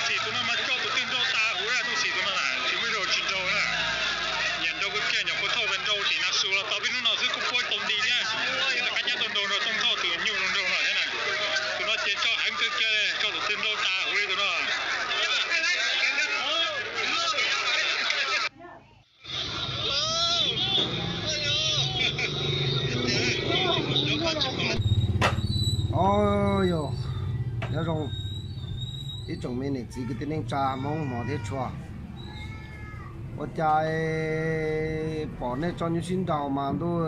Xim tus no mas coj tus twg nrau tas huv na, Tooj Xim tus no na, tsis muaj ib zaug tsis nrau na. Nyiam nrau kawg kiag, nyuam qhuav thauj tas nrau tim Nas Xus los tau peb hnub no xwb kuj puab tau nti thiab. Tab sis rov qab cab tau nrau nrog Tooj Thoj tus nyuj zoo nraug no thiab na. Tus no ces tso heev kawg kiag, coj tus twg nrau tas huv li tus no. Os, yog nyob zoo ib tsoom me niam txiv kwv tij neej tsa Hmoob hmov thiab tshua, ua cas pom nej tso nyuj sib nraus mas ntuj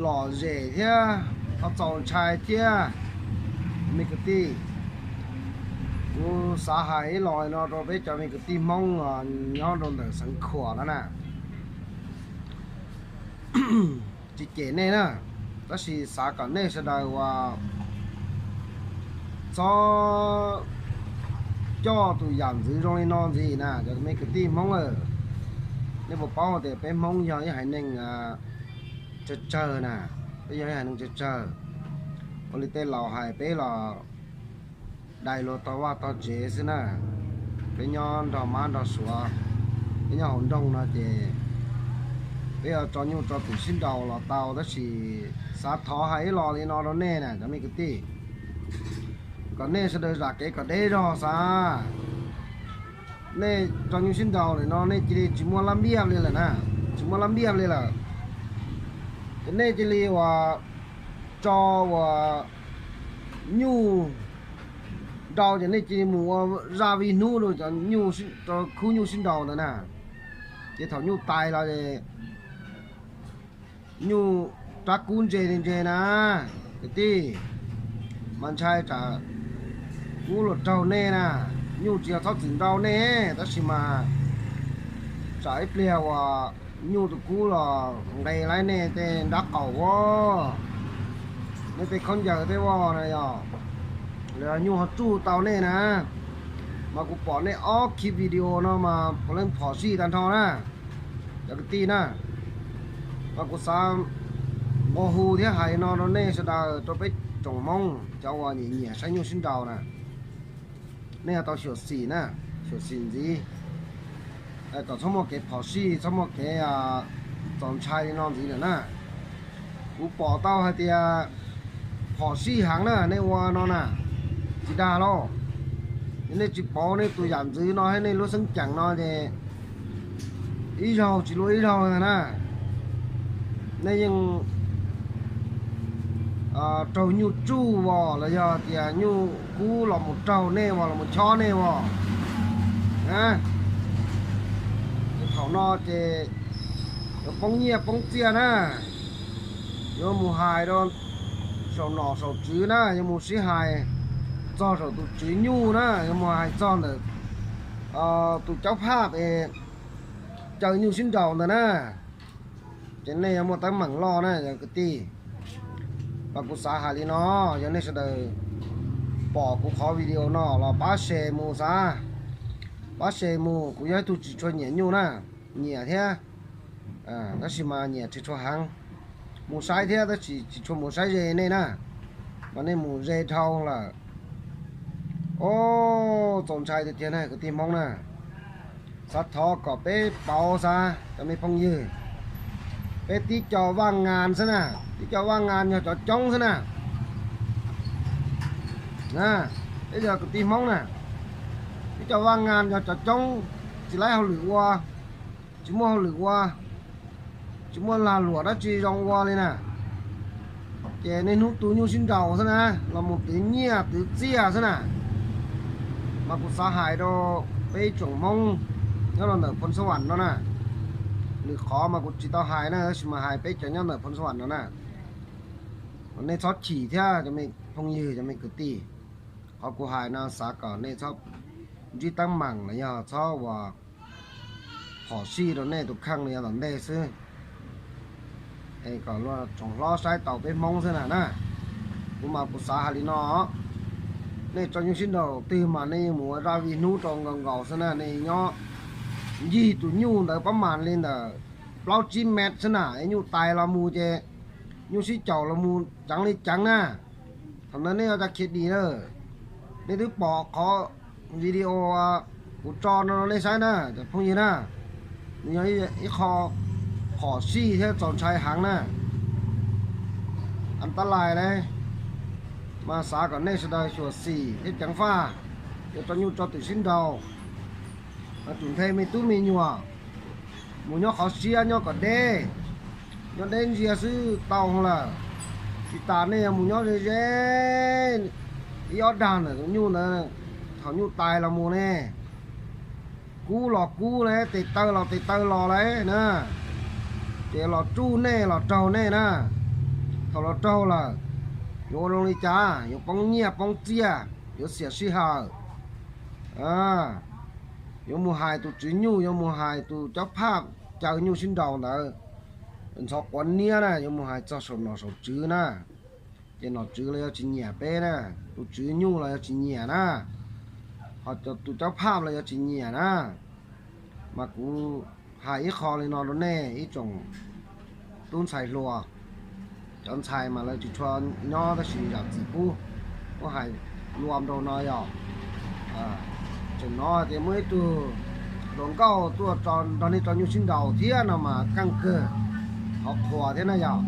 lom zem thiab ho txaus ntshai thiab. Me kwv tij, kuv xav hais ib los no rau peb cov me kwv tij Hmoob nyob rau ntawm xeev Khuam no na. Tsis cem nej na, tab sis xav kom nej sawv daws uas txhob coj tus yam ntxwv zoo li no ntxiv na cov me kwv tij Hmoob lawm. Nej puas paub tias peb Hmoob yog ib haiv neeg tsawg tsawg na, peb yog ib haiv neeg tsawg tsawg. Ua li tej laus hais peb los dai luag tog vaj tog tsev xwb na. Peb nyob nrog mab nrog suav, peb nyob hauv nroog no ces peb yuav tso nyuj tso twm sib nraus los tau, tab sis xav thov hais ib los li no rau nej na cov me kwv tij, kom nej sawv daws zam kev kom deb zog xav. Nej tso nyuj sib nraus lawm no nej cia li tsis muaj laj npiaj li lawm na, tsis muaj laj npiaj li lawm. Ces nej cia li uas tso uas nyuj nrau ces nej cia li mus ua zaj vij hnub rau cov nyuj, rau khub nyuj sib nraus ntawd na. Ces thaum nyuj tais los es nyuj rab kub ntse li ntse na, kwv tij, mas ntshai tsam kub los raug nej na. Nyuj tsis yog txhob txwm nrau nej, tab sis mas tsam ib pliag uas nyuj tus kub los nqes laib nej tej nrab qaum ua, nej tej khaub ncaws tej vaj na yog, los nyuj ho tsuj tau nej na. Mas kuv pom nej ob clip video no mas puav leej phom sij tag nrho na, cov kwv tij na. Mas kuv xav nqua hu thiab hais no rau nej sawv daws, rau peb tsoom Hmoob cov uas nyiam nyiam saib nyuj sib nraus na, nej yuav tau xyuam xim na, xyuam xim ntxiv kom txhob muaj kev phom sij, txhob muaj kev txaus ntshai li no ntxiv lawm na. Kuv pom tau hais tias phom sij heev na nej ua no na, tsis dag lauj. Yog nej tsis pauv nej tus yam ntxwv no thiab nej lub xeeb ceem no ces ib zaug tsis luaj ib zaug na, nej yeej raug nyuj tsuj os los yog tias nyuj kub los mus raug nej os, los mus chob nej os. Thaum no ces yuav poob nyiaj poob txiaj na, yuav mus hais rau saum nom saum tswv na, yuav mus sib hais txog saum tus tswv nyuj na, yuav mus hais txog ntawm tus caub phaj es caw nyuj sib nraus ntawd na. Ces nej yuav muaj teeb meem loj na cov kwv tij. Mas kuv xav hais li no, yog nej sawv daws pom kuv qhov video no los pab share mus xav, pab share mus. Kuv yog ib tug tsis tshua nyiam nyuj na, nyiam thiab, tab sis mas nyiam tsis tshua heev. Mus saib thiab tab sis tsis tshua mus saib ze nej na, mas nej mus ze dhau lawm. Os, txaus ntshai tiag tiag na kwv tij Hmoob na. Xav thov kom peb pauv xav cov me phooj ywg, peb tib co vaj ngas xwb na, tib co vaj ngas yog cov coob xwb na. Peb yog kwv tij Hmoob na, tib co vaj ngas yog cov coob, tsis laib hauj lwm ua, tsis muaj hauj lwm ua, tsis muaj lag luam dab tsi zoo ua li na. Ces niaj hnub tu nyuj sib nraus xwb na, los mus twv nyiaj twv txiaj xwb na. Mas kuv xav hais rau peb tsoom Hmoob nyob rau ntawm Phoos Xab Vam no na, lwm qhov mas kuv tsis tau hais na, tab sis mas hais peb cov nyob ntawm Phoos Xab Vam no na. Nej txhob chim thiab cov me phooj ywg, cov me kwv tij. Qhov kuv hais no xav kom nej txhob ntsib teeb meem los yog txhob ua phom sij rau nej tus kheej los yog tom ntej xwb, es kom luag tsoom hlob saib taus peb Hmoob xwb na na. Kuv mas kuv xav hais li no, nej tso nyuj sib nraus twg mas nej yeej mus ua zaj vij hnub rau nkaus nkaus xwb na. Nej nyob ncig tus nyuj ntawd pab mas li ntawm plaub tsib mev xwb na, es nyuj tais los mus ces nyuj sib caum los mus ceev li ceev na. Thaum ntawd nej ua cas khiav dim lawm? Nej twb pom qhov video kuv tso no nej saib na cov phooj ywg na, nws yog ib qho phom sij thiab txaus ntshai heev na. Antab lais lawm, mas xav kom nej sawv daws xyuam xim thiab ceev faj, yuav tso nyuj tso twm sib nraus, tsum nthe me tub me nyuam mus nyob qhov siab nyob kom deb, nyob deb ntsia xwb tau lawm. Tsis tas nej yuav mus nyob ze ze ib ob dag ntawm tus nyuj ntawd, thaum nyuj tais los mus ne, kub los kub lawm, tes taw los tes taw los lawm na, ces los tsuj nej los raug nej na. Thaum los raug lawm, yuav ua zoo li cas? Yuav poob nyiaj poob txiaj, yuav xiam sij hawm, yuav mus hais tus tswv nyuj, yuav mus hais tus cob phaj caw nyuj sib nraus ntawd, ntxhov quav niab na, yuav mus hais txog saum nom saum tswv na, ces nom tswv los yuav tsis nyiam peb na, tus tswv nyuj los yuav tsis nyiam na, ho tus cob phaj los yuav tsis nyiam na. Mas kuv hais ib qho li no rau nej ib tsoom tub ntxhais hluas. Cov ntxhais mas lawv tsis tshua nyob tab sis zam txim pub, kuv hais luam nraug no yog, tseem hnov tias muaj ib tug hluas nkauj tuaj nrog nej tso nyuj sib nraus thiab no mas keej kawg, thov qhuas thiab na yog.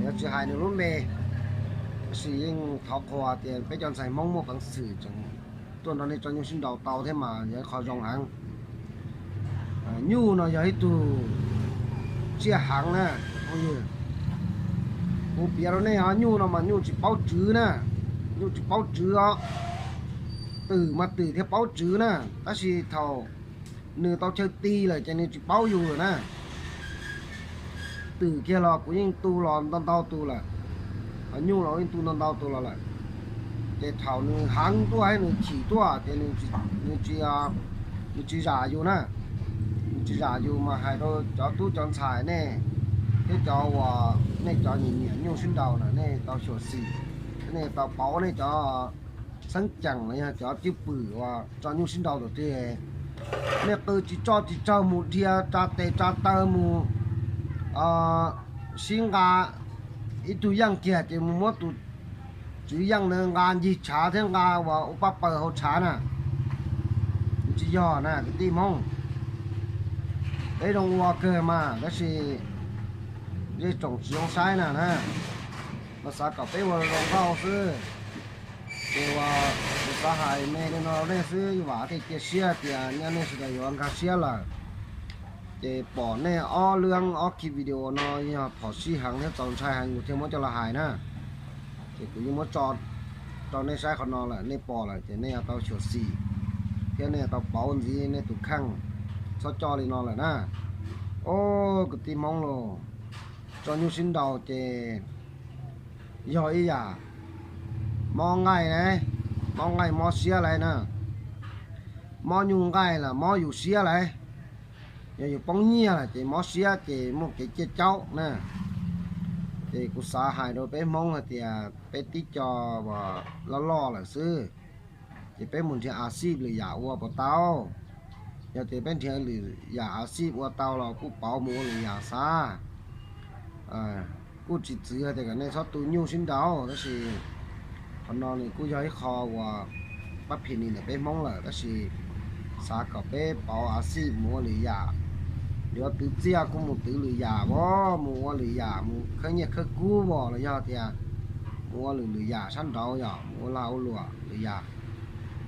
Yuav tsis hais nws lub npe, tab sis yeej thov qhuas tias peb cov ntxhais Hmoob muaj peev xwm tseem tuaj nrog nej tso nyuj sib nraus tau thiab mas yog ib qho zoo heev. Nyuj no yog ib tug tsiaj heev na, phooj ywg. Kuv piav rau nej os, nyuj no mas nyuj tsis paub tswv na, nyuj tsis paub tswv os. Twm mas twm thiaj paub tswv na, tab sis thaum nws tau chaw ti lawm ces nws tsis paub yus lawm na. Twm kiag los kuv yeej tu los ntau ntau tus lawm, nyuj los yeej tu ntau ntau tus los lawm. Ces thaum nws heev tuaj thiab nws chim tuaj ces nws tsis zam yus na. Nws tsis zam yus mas hais rau cov tub cov ntxhais nej thiab cov uas nej cov nyiam nyiam nyuj sib nraus na, nej tau xyuam xim, nej tau pauv nej cov xeeb ceem los yog cov cwj pwm uas tso nyuj sib nraus tus twg. Nej qw tsis tso tsis tsawg mus dhia tsa tes tsa taw mus sib nqa, ib tug yeej kiag ces mus muab tus tswv yeej ntawd nqa ncig tshav thiab nqa uas ua paj paws hauv tshav na. Tsis yog na kwv tij Hmoob, peb zoo ua kawg mas tab sis zej tsoom tsis zoo saib na na, mas xav kom peb ua zoo nkauj xwb. Ces uas kuv xav hais me li no rau nej xwb, vam thiaj cia siab tias nyaj nej sawv daws yuav nkag siab lawm. Ces pom nej ob lub ob ki video no yog phom sij heev thiab txaus ntshai heev kuv thiaj muab coj los hais na. Ces kuv yeej muab tso rau nej saib qhov no lawm, nej pom lawm ces nej yuav tau xyuam xim thiab nej yuav tau pauv ntxiv nej tus kheej, txhob coj li no lawm na. Au, kwv tij Hmoob los, tso nyuj sib nraus ces yog ib yam mob nqaij na, mob nqaij mob siab lawm na. Mob nyuj nqaij los mob yus siab lawm. Yog yus poob nyiaj lawm ces mob siab ces muaj kev ciaj caub na. Ces kuv xav hais rau peb Hmoob hais tias peb tib co uas loj loj lawm xwb, ces peb mus nrhiav a xij lwm yam ua puas tau? Yog tias peb nrhiav lwm yam a xij ua tau los kuj pauv mus ua lwm yam xav. Kuj tsis txwv tias kom nej txhob tu nyuj sib nraus, tab sis qhov no nws kuj yog ib qho uas pab phim nis ntawm peb Hmoob lawm, tab sis xav kom peb pauv a xij mus ua lwm yam. Yuav twv txiaj kuj mus twv lwm yam as, mus ua lwm yam, mus khawb nyiaj khawb kub as, los yog tias mus ua lwm lwm yam sab nraud, yog mus ua lag ua luam lwm yam.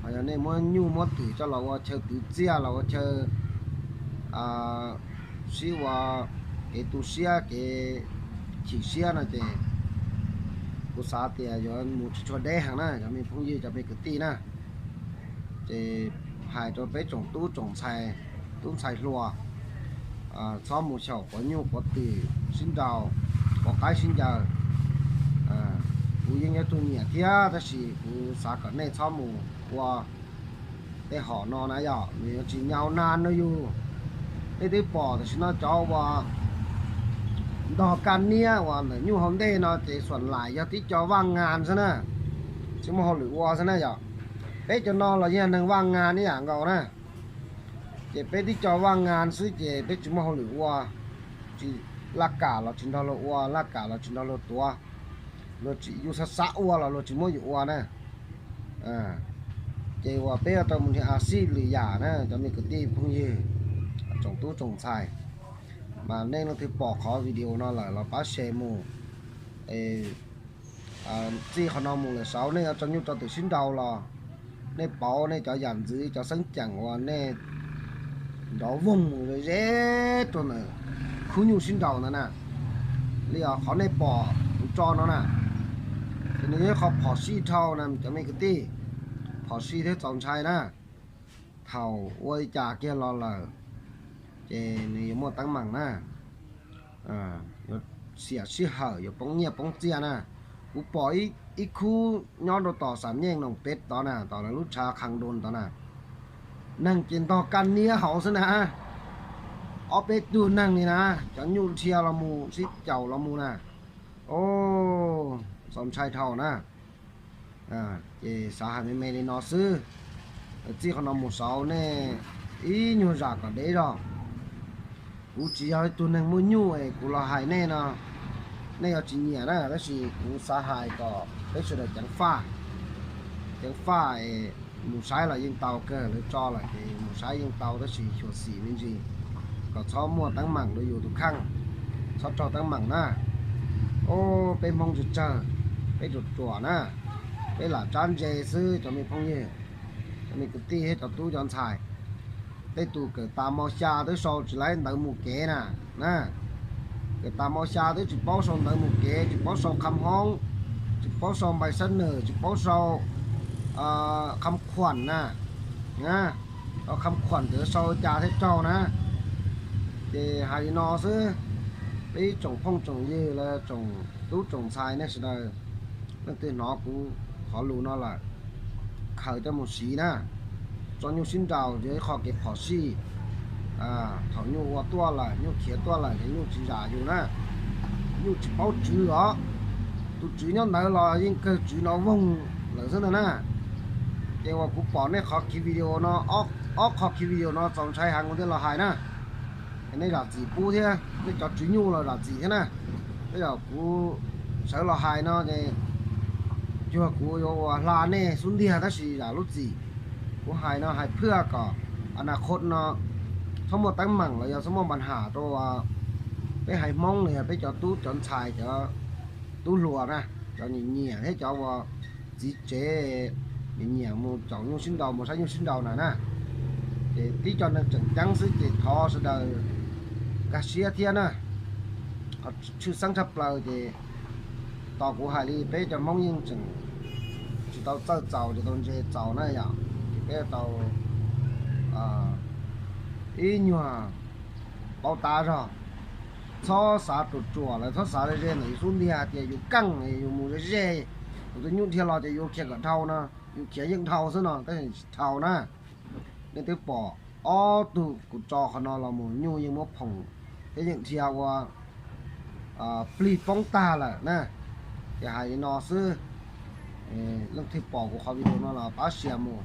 Ho yog nej muab nyuj muab twm coj los ua chaw twv txiaj los ua chaw sib ua kev tu siab kev chim siab no ces kuv xav tias yuav mus tsis tshua deb heev na cov me phooj ywg cov me kwv tij na. Ces hais rau peb tsoom tub tsoom ntxhais, tub ntxhais hluas, txhob mus xyaum quav nyuj quav twm sib nraus, quav qaib sib ncaws. Kuv yeej yog tus nyiam thiab, tab sis kuv xav kom nej txhob mus ua tej hom no na, yog nws yuav tsis nyau na no yus. Nej twb pom tam sim no cov uas ntog kaj niab uas ntawm nyuj hauv ntej no ces xuam laim yog tib co vaj ngas xwb na, tsis muaj hauj lwm ua xwb na yog. Peb cov no los yog neeg vaj ngas ib yam nkaus na. Ces peb tib co vaj ngas xwb ces peb tsis muaj hauj lwm ua, tsis, laj kam los tsis nrog luag ua, laj kam los tsis nrog luag tuav, luag tsis, yus xav xav ua los luag tsis muab yus ua na. Ces uas peb yuav tau mus nrhiav a sij lwm yam na cov me kwv tij phooj ywg, tsoom tub tsoom ntxhais. Mas nej leej twg pom qhov video no lawm los pab share mus. Txij qhov no mus lawm saud nej yuav tso nyuj tso twm sib nraus los nej pauv nej cov yam ntxwv cov xeeb ceem uas nej nrov voog mus ze ze rau ntawm khub nyuj sib nraus ntawd na. Li qhov nej pom kuv tso no na, ces nws yog ib qho phom sij dhau na cov me kwv tij, phom sij thiab txaus ntshai na. Thaum ua li cas kiag los lawm ces nws yuav muaj teeb meem na, yuav xiam sij hawm, yuav poob nyiaj poob txiaj na. Kuv pom ib khub nyob rau tom Xam Nyeej Noom Peb tod na, tom lawv lub tshav Kham Doos tod na, neeg ces ntog kaj niab hauv xwb na. Ob peb tug neeg li na, cov nyuj dhia los mus sib caum los mus na. Txaus ntshai dhau na. Ces xav hais me me li no xwb. Txij qhov no mus saud nej ib nyuag zam kom deb zog. Kuv tsis yog ib tug neeg muaj nyuj es kuv los hais nej no, nej yuav tsis nyiam na, tab sis kuv xav hais kom peb sawv daws ceev faj. Ceev faj es mus saib los yeej tau kawg, lawv tso lawm ces mus saib yeej tau, tab sis xyuam xim me ntsis kom txhob muaj teeb meem rau yus tus kheej, txhob raug teeb meem na. Peb Hmoob tsawg tsawg, peb ruam ruam na, peb lam tsab ntse xwb cov me phooj ywg, cov me kwv tij thiab cov tub cov ntxhais. Tej tus kawm tas mos xya twb sau tsis laib ntawv mus kev na, na. Kawm tas mos xya twb tsis paub sau ntawv mus kev, tsis paub sau kham hoob, tsis paub sau npais sab nws, tsis paub sau kham khuam na. Kham khuam ces sau cas thiaj raug na. Ces hais li no xwb, peb ib tsoom phooj tsoom ywg los tsoom tub tsoom ntxhais nej sawv daws, leej twg hnov kuv qhov lus no lawm, khaws coj mus siv na. Tso nyuj sib nraus yog ib qho kev phom sij. Thaum nyuj ua tuaj lawm, nyuj khiav tuaj lawm ces nyuj tsis zam yus na. Nyuj tsis paub tswv os, tus tswv nyob ntawd los yeej kawg tswv no voog lawm xwb ntag na. Ces uas kuv pom nej qhov kiv video no, ob qho kiv video no txaus ntshai heev kuv thiaj los hais na. Es nej zam txim pub thiab, nej cov tswv nyuj los zam txim thiab na. Tej zaum kuv sawv los hais no ces cuag kuv yuav ua hla nej xub ntiag, tab sis zam lub txim. Kuv hais no hais phwaj kom a na khos no txhob muaj teeb meem los yog txhob muaj npa ham rau peb haiv Hmoob los yog peb cov tub cov ntxhais cov tub hluas na, cov nyiam nyiam thiab cov uas txiv tsev nyiam nyiam mus caum nyuj sib nraus, mus saib nyuj sib nraus na na. Ces tib co neeg tseem ceeb xwb ces thov sawv daws nkag siab thiab na. Qhov tshwj xeeb tshaj plaws ces tos kuv hais li peb cov Hmoob yeej tseem tsis tau txawj txaus, tsis tau ntse txaus na yom. Ces peb tau ib nyuag paub tab zog, txhob xav ruam ruam lawm, txhob xav ze ze ntawm yus xub ntiag hais tias yus keej, yus mus ze ze, tus nyuj dhia los ces yus khiav kom dhau no, yus khiav yeej dhau xwb no, tab sis tsis dhau na. Nej twb pom ob tug kuv tso qhov no los mus nyuj yeej muab phoom thiab yeej dhia ua plig poob tag lawm na. Ces hais li no xwb, leej twg pom kuv qhov video no los pab share mus,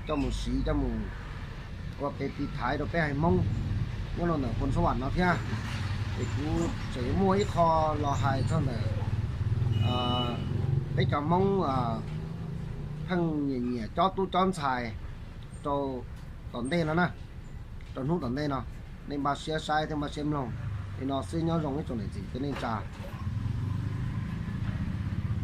coj mus siv coj mus ua kev tiv thaiv rau peb haiv Hmoob nyob rau ntawm Phoos Xab Vam no thiab. Ces kuv tseem yuav muaj ib qho los hais txog ntawm peb cov Hmoob pheej nyiam nyiam cob tub cob ntxhais rau tom ntej no na, rau hnub tom ntej no. Nej npaj siab saib thiab npaj siab mloog. Li no xwb, nyob zoo ib tsoom niam txiv kwv tij neej tsa.